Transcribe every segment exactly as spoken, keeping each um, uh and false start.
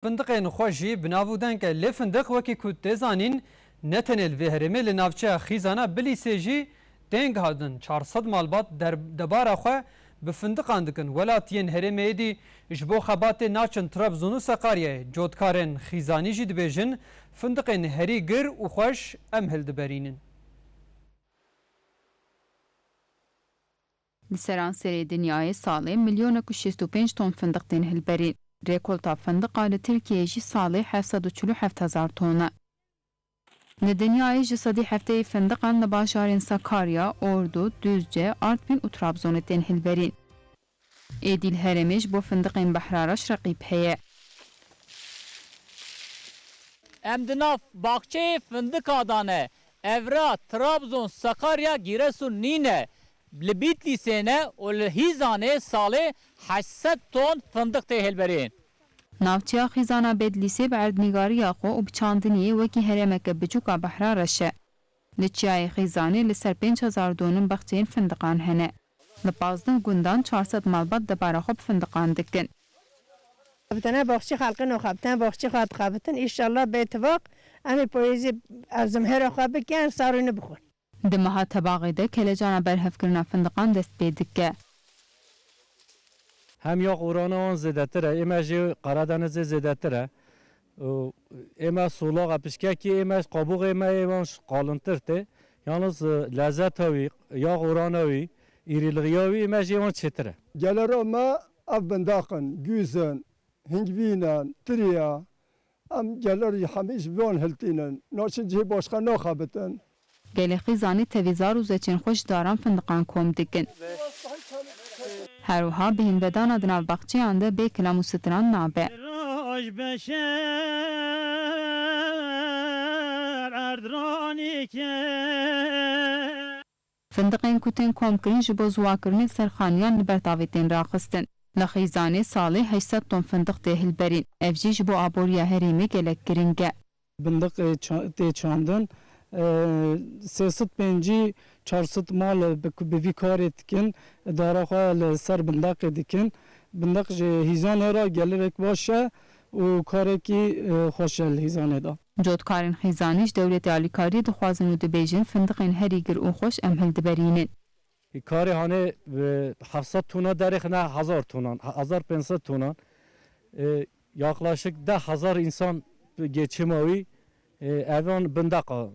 Findiqên xweş jî bi nav û deng e, lê findiq wekî ku tê zanîn, ne tenê li vê herêmê, li navçeya Xîzana Bilîsê jî tên gihandin. Çar sed malbat der-, debara xwe bi findiqan dikin. Welatiyên herêmê êdî ji bo xebatê naçin Trabzon û Sakaryayê. Cotkarên Xîzanî jî dibêjin, findiqên herî gir û xweş em hildiberînin. Li seranserê dinyayê salê milyonek û şêst û pênc ton findiq tên hilberîn. Rekolta findiqa li Tirkiyeyê jî salê heft sed û çil û heft hezar ton e. Li dinyayê ji sedî hefteyê findiqan li bajarên Sakarya, Ordu, Duzce, Artvîn û Trabzonê tên hilberîn. Êdî li herêmê ji bo findiqên behra reş reqîb heye. Em di nav baxçeyê findika de ne. Evra Trabzon, Sakarya, Giresun nîne. Li Bîtlîsê ne û li Hîzanê salê heşt sed ton findiq tê hilberîn. Navçeya Xîzana Bedlîsê bi erdnîgariya xwe û bi çandiniyê wekî herêmeke biçûk a behra reş e. Li Çiyayê Xîzanê li ser pênc hezar donin baxçeyên findiqan hene. Li pazdeh gundan çar sed malbat debara xwe bi findiqan dikin. Bi tene baxçî xelqin û xebiten, baxçî xwe dixebitin. Înşallah bê tifaq em ê payîzî ezimhêra xwe bikin, sarûnî bixwin. Di meha Tebaxê de kelecana berhevkirina findiqan dest pê dike. Hem ya qorana wan zêdetir e, ê me jê Qaradenizê zêdetir e. Û ê me solax e, pişkekî ê me qabuxê me ê wan ş-, qalintir tê. Yalnız, e, lezeta wî, ya qorana wî, îrîlixiya wî ê me jê wan çêtir e. Gelera me ev bindaq in, gûz in, hingvîn in, tiriya. Em geler jî hemî ji van hiltînin. Naçin cihê başqa naxebitin. Gelê Xîzanê tevî zar û zeçên xwe ji daran findiqan kom dikin. Her wiha bêhnvedana di nav baxçeyan de bê kilam û stran nabe. Roj beşer erd ranî ke. Findiqên ku tên komkirin ji bo ziwakirinê li ser xaniyan li ber tavê tên raxistin. Li Xîzanê salê heşt sed ton findiq tê hilberîn. Ev jî ji bo aboriya herêmê gelek giring e. Bindiqê ça-, tê çandin, e, sê sed pêncî, çar sed mal bi, bi vî karê dikin, dara xwe li ser bindeqê dikin. Bindeq ji hîzanê re gelek baş e û karekî, e, xweş e li hîzanê de. Cotkarên Xîzanî ji dewletê alîkariyê dixwazin û dibêjin, findiqên herî gir û xweş em hildiberînin. Karê hanê, e, heft sed tona derêxine hezar tonan, hezar pênc sed tonan. E, yaklaşık deh hezar insan geçima wî, e, evan bindeqa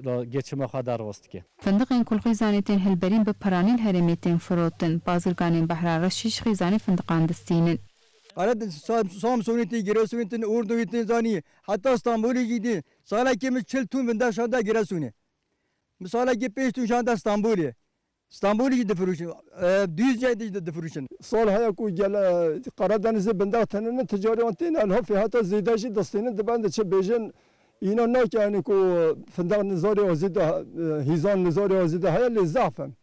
ra geçima xwe derbas dike. Findiqên ku li Xîzanê tên hilberîn bi piranî li herêmê tên firotin. Bazirganên Behra Reşî ji Xîzanê findiqan distînin. Qeredin Sam-, Samsonî tî, Giresunî tin, Urdunî tin zanî. Heta Stenbolê jî dî. Salekê min çil tûn vindeq şanda Giresunê. Min salekê pênc tûn şanda Stenbolê. Stenbolê jî difirûşin. E, Duzceyê de jî difirûşin. Sal heye ku gele Qaradenizê bindeq tenine, ticarê wan têne elhafê heta zêde jî distînin, dibende çi bêjin, îna nake, yanî ku findeq nizarê wa zêde, e, hîzan nizarê wa zêde heye, lê zehf in.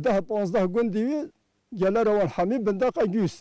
Deh panzdeh gundî wî gelera wan hemî bindeqa gûs.